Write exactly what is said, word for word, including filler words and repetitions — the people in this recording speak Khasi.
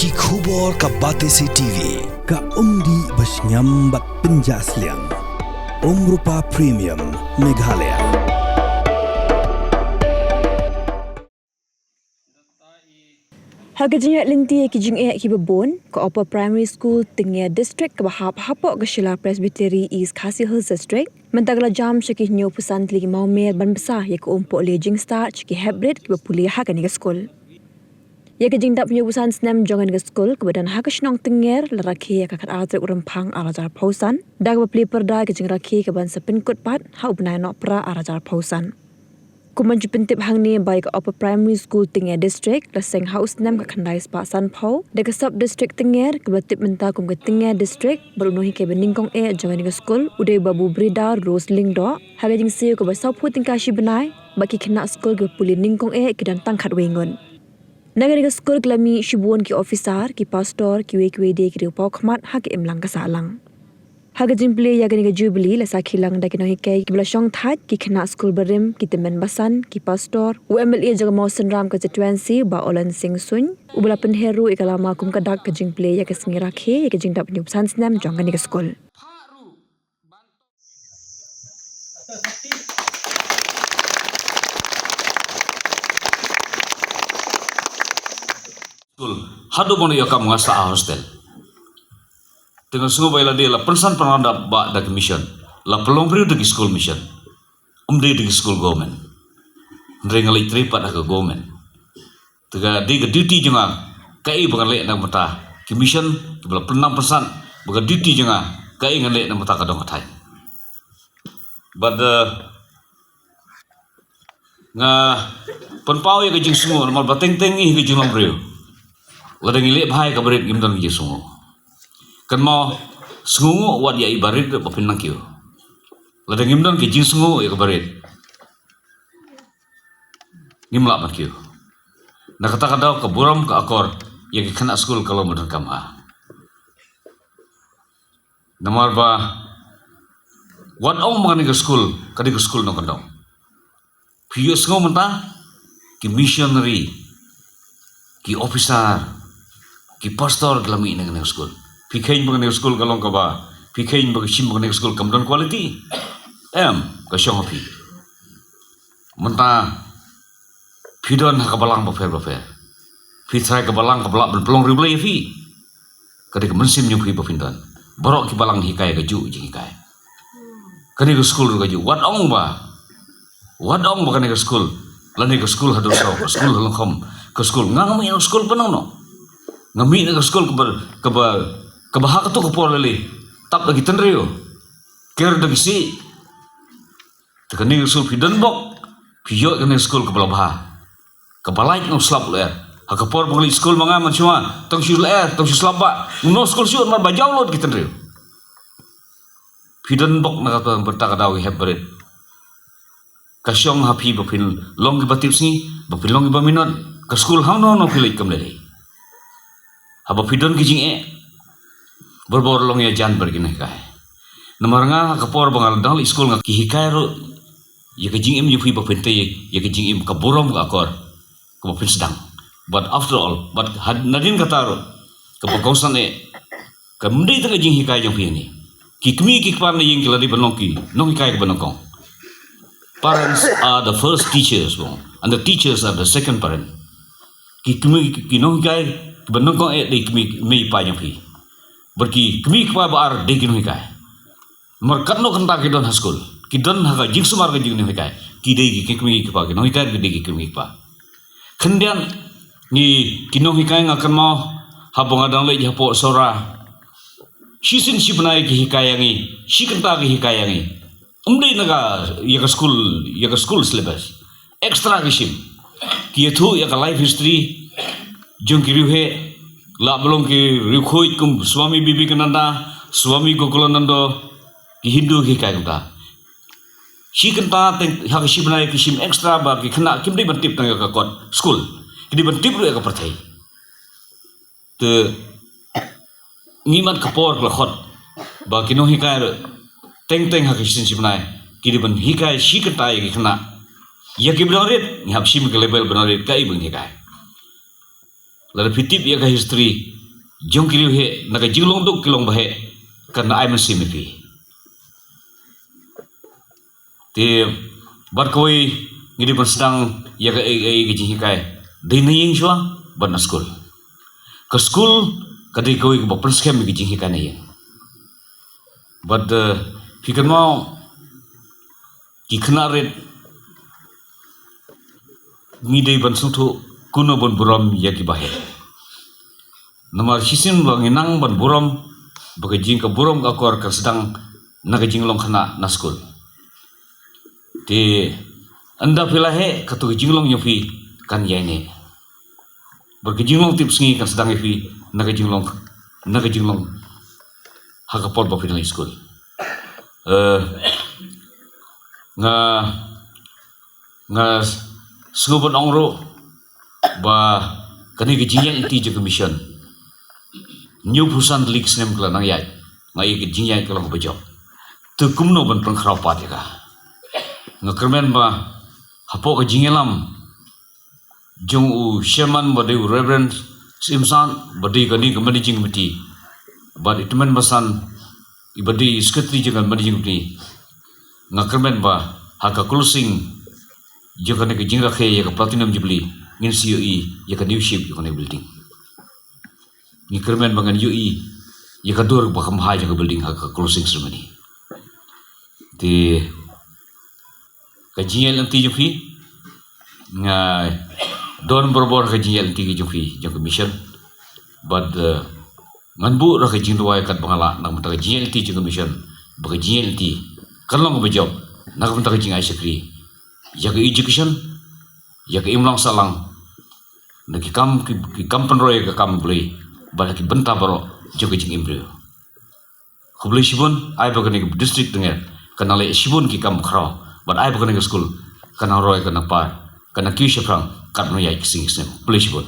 Ki khubor ka Batesi T V, ka umdih ba shngiam bad pynjah sliang. Umrupa Premium, Meghalaya. Ha ka jingïaid lynti ïa ki jingeh kiba bun, ka Upper Primary School Tyngeh District kaba hap hapoh ka Shella Presbytery East Khasi Hills District mynta ka la jam sha ki hynñiewphew san tylli ki mawmer ban bsa ïa ka umpohlei jingstad sha ki heprit kiba pule ha kane ka skul. Ïa ka jingdap hynñiewphew san snem jong kane ka skul kaba don ha ka shnong Tyngeh la rakhe ïa ka khatar tarik u Rymphang arhajar arphew san da kaba plie pyrda ïa ka jingrakhe kaban sa pynkut pat ha u bnai Nohprah arhajar arphew san. Kum ban ju pyntip hangne ba ïa ka Upper Primary School Tyngeh District la seng ha u snem khatkhyndai spah sanphew da ka Sub District Tyngeh kaba la tip mynta kum ka Tyngeh District bad u nonghikai ba nyngkong eh jong kane ka skul u dei u Bah Brida Rose Lyngdoh ha ka jingsiew kaba sawphew tyngka shi bnai bad ki khynnah skul kiba pule nyngkong eh ki don tang khatwei ngut. Na kane ka skul ki la mih shibun ki ophisar, ki pastor, kiwei kiwei de ki riewpawkhmat ha ka imlang ka sahlang. Ha ka jingplie ïa kane ka Jubilee la sakhi lang da ki nonghikai kiba la shongthait, ki khynnah skul barim, ki tymmen basan, ki pastor, u M L A jong ka Mawsynram Constituency, Bah Olen Singh Suin, uba la pynher ruh ïa ka lama kum ka dak ka jingplie ïa ka sngi rakhe ïa ka jingdap hynñiewphew san snem jong kane ka skul. Skul haduh ba nga ïoh kam nga sah ha hostel. Te nga sngew ba ïa lade la pynsan pynran da ba da ki mission, la pynlong briew da ki skul mission. Ym dei da ki skul government. Hynrei nga leit trei pat ha ka government. Te ka dei ka duty jong nga kaei ba ngan leh na ka bynta ki mission kiba la pynnang pynsan, ba ka duty jong nga kaei ngan leh na ka bynta ka dong ka thaiñ. Bad, eh, nga pynpaw ïa ka jingsngew namar ba teng teng ngi hi ka jinglong briew. Lada ngi leh bha ïa ka barit ngim don ka jingsngew. Kynmaw, sngewnguh wat ïa i barit ba phin nang kiew. Lada ngim don ka jingsngew ïa ka barit, ngim lah ban kiew. Na kata ka daw ka burom ka akor ïa ki khynnah skul ka long ba donkam bha. Namar ba wat ong ba kane ka skul ka dei ka skul nongkyndong. Phi ïohsngew mynta ki missionary, ki ophisar, ki pastor ki la mih na kane ka skul. Phi kheiñ ba kane ka skul ka long kaba, phi kheiñ ba ka shim ba kane ka skul kam don quality? Em, ka shong ha phi. Mynta phi don ha ka balang bapher bapher. Phi trai ka balang kaba lah ban pynlong riewblei ïa phi. Ka dei ka mynsiem jong phi ba phin don. Baroh ki balang hikai kajuh jinghikai. Kane ka skul ruh kajuh. Wat ong ba, wat ong ba kane ka skul, lane ka skul ha Durshaw, ka skul ha Lyngkhom, ka skul, nga nga mih na ka skul pynong noh. Nga mih na ka skul kaba, kaba, kaba ha kato ka por lei lei tap da ki tynriew, ker da ki siej. Te kane ka skul phi don bok, phi ïoh kane ka skul kaba la bha. Kaba lait, ngam slap lyer. Ha ka por ba nga leit skul ma nga mynshuwa, tang shu lyer, tang shu slap bha. Ngam noh skul shuh namar ba jaw lut ki tynriew. Phi don bok na kata ka bynta ka daw ki hep barit. Ka shong ha phi ba phin long kiba tipsngi, ba phin long kiba minot. Ka skul hangno hangno phi leit kam lei lei. Haba phi don ki jingeh, barabor long ïajan bad ki nonghikai. Namar nga ha ka por ba nga la dang leit skul nga ki hikai ruh ïa ka jingim jong phi ba phin tei ïa ka jingim ka burom ka akor kaba phin sdang. But after all, but had, nadien kata ruh, kaba kongsan eh, kam dei tang ka jinghikai jong phi hangne. Ki kmie ki kpa na ïing ki la dei ban long ki nonghikai kiba nyngkong. Parents are the first teachers, bong, and the teachers are the second parent. Ki kmie ki nonghikai kiba nyngkong eh dei ki kmie, mei pa jong phi. Bad ki kmie ki kpa ba ar dei ki nonghikai. Namar katno kynta ki don ha skul, ki don ha ka jingsumar ka jingnonghikai, ki dei ki kmie ki kpa, ki nonghikai ki dei ki kmie ki kpa. Khyndiat ngi ki nonghikai nga kynmaw haba nga dang leit hapoh Sohra, shisien shi bnai ki hikai ïa ngi, shi kynta ki hikai ïa ngi. Ym dei na ka, ïa ka skul, ïa ka skul syllabus. Extra ki shim. Ki ïathuh ïa ka life history jong ki riewheh, lah ba long ki riewkhuid kum Swami Vivekananda, Swami Gokulananda, ki Hindu ki hikai kumta. Shi kynta teng ha ka shi bnai ki shim extra ba ki khynnah kim dei ban tip tang ïa ka kot skul. Ki dei ban tip ruh ïa ka pyrthei. Te ngi mad ka por ka la khot ba ki nonghikai ruh teng teng ha ka shisien shi bnai ki dei ban hikai shi kynta ïa ki khynnah. Ïa kiba dang rit ngi hap shim ka level ba dang rit kaei ban hikai. Lada phi tip ïa ka history jong ki riewheh, na ka jinglong duk ki long baheh, kan ai mynsiem ïa phi. Te bad kawei, ngi dei ban sdang ïa ka, ïa ka jinghikai dei na ïing shuwa bad na skul. Ka skul ka dei kawei kaba pynskhem ïa ka jinghikai na ïing. Bad, eh, phi kynmaw, ki khynnah rit, ngi dei ban sngewthuh kumno ban burom ïa ki baheh. Namar shisien ba ngi nang ban burom, ba ka jing, ka burom ka akor ka sdang na ka jinglong khynnah na skul. Te ynda phi la heh, katto ka jinglong jong phi kan ïaineh. Bad ka jinglong tipsngi kan sdang ïa phi na ka jinglong, na ka jinglong ha ka por ba phi dang leit skul. Eh, nga, nga sngew ban ong ruh ba kane ka jingïaid lynti jong ka mission, hynñiewphew san tylli ki snem ka la nang ïaid, nga ïohi ka jingïaid ka long kaba jop. Te kumno ban pynkhraw pat ïa ka? Nga kyrmen ba hapoh ka jingïalam jong u chairman ba dei u Reverend Syiem Said, ba dei kane ka managing committee, bad i tymmen basan i ba dei secretary jong ka managing committee, nga kyrmen ba ha ka closing jong kane ka jingrakhe ïa ka platinum jubilee, ngin sa ïohi ïa ka new shape jong kane ka building. Ngi kyrmen ba ngan ïohi ïa ka dur ba kham bha jong ka building ha ka closing ceremony. Te ka jingïaid lynti jong phi, nga don barabor ka jingïaid lynti jong phi jong ka mission. Bad, eh, ngan buh ruh ka jingduwai katba nga lah na ka bynta ka jingïaid lynti jong ka mission, ba ka jingïaid lynti kan long kaba jop na ka bynta ka jingai shakri, ïa ka education, ïa ka imlang sahlang, na ki kam, ki, ki kam pynroi ka kam Blei, bad ha ki bynta baroh jong ka jingim briew. Khublei shibun, ai ba kane ka district Tyngeh kan nang leh shibun ki kam khraw, bad ai ba kane ka skul kan nang roi, kan nang par, kan nang kiew shaphrang katba nang ïaid ki sngi ki snem. Khublei shibun.